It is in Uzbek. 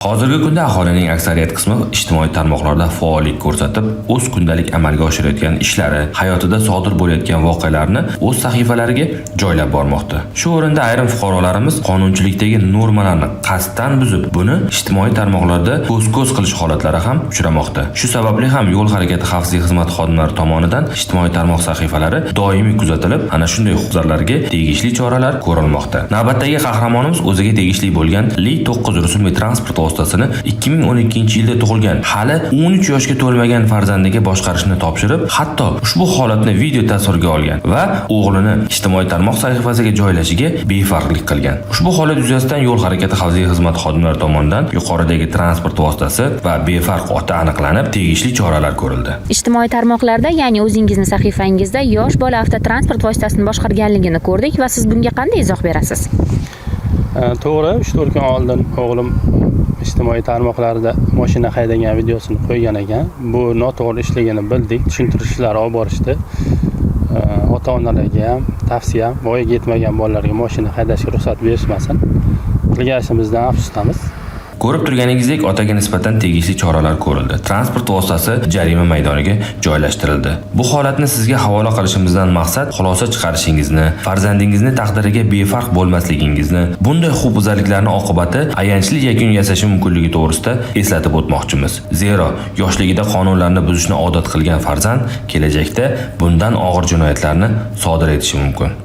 Hozirgi kunda aholining aksariyat qismi ijtimoiy tarmoqlarda faollik ko'rsatib, o'z kundalik amalga oshirayotgan ishlari, hayotida sodir bo'layotgan voqealarni o'z sahifalariga joylab bormoqda. Shu o'rinda ayrim fuqarolarimiz qonunchilikdagi normalarni qasddan buzib, buni ijtimoiy tarmoqlarda ko'z-ko'z qilish holatlari ham uchramoqda. Shu sababli ham yo'l harakati xavfsizligi xizmati xodimlari tomonidan ijtimoiy tarmoq sahifalari doimiy kuzatilib, ana shunday huquqbuzarlarga tegishli choralar ko'rilmoqda. Navbatdagi qahramonimiz o'ziga tegishli bo'lgan Li 9 rusumli transport vositasini 2012-yilda tug'ilgan, hali 13 yoshga to'lmagan farzandiga boshqarishni topshirib, hatto ushbu holatni video tasvirga olgan va o'g'lini ijtimoiy tarmoq sahifasiga joylashiga befarqlik qilgan. Ushbu holat yuzasidan yo'l harakati xavfsizligi xizmati xodimlari tomonidan yuqoridagi transport vositasi va befarq ota aniqlanib, tegishli choralar ko'rildi. Ijtimoiy tarmoqlarda, ya'ni o'zingizni sahifangizda yosh bola avtotransport vositasini boshqarganligini ko'rdik va siz bunga qanday izoh berasiz? To'g'ri, 3-4 kun oldin o'g'lim ijtimoiy tarmoqlarda mashina haydagan videosini qo'ygan ekan. Bu noto'g'ri ishligini bildik, tushuntirishlar olib borishdi. Ota onalarga ham tavsiyam, voyaga yetmagan bolalarga mashina haydashga ruxsat berishmasin. Qilgan ishimizdan afsusdamiz. Ko'rib turganingizdek, otaga nisbatan tegishli choralar ko'rildi. Transport vositasi jarima maydoniga joylashtirildi. Bu holatni sizga havola qilishimizdan maqsad xulosa chiqarishingizni, farzandingizni taqdiriga befarq bo'lmasligingizni, bunday huquqbuzarliklarning oqibati ayanchli yakun yasashi mumkinligi to'g'risida eslatib o'tmoqchimiz. Zero, yoshligida qonunlarni buzishni odat qilgan farzand kelajakda bundan og'ir jinoyatlarni sodir etishi mumkin.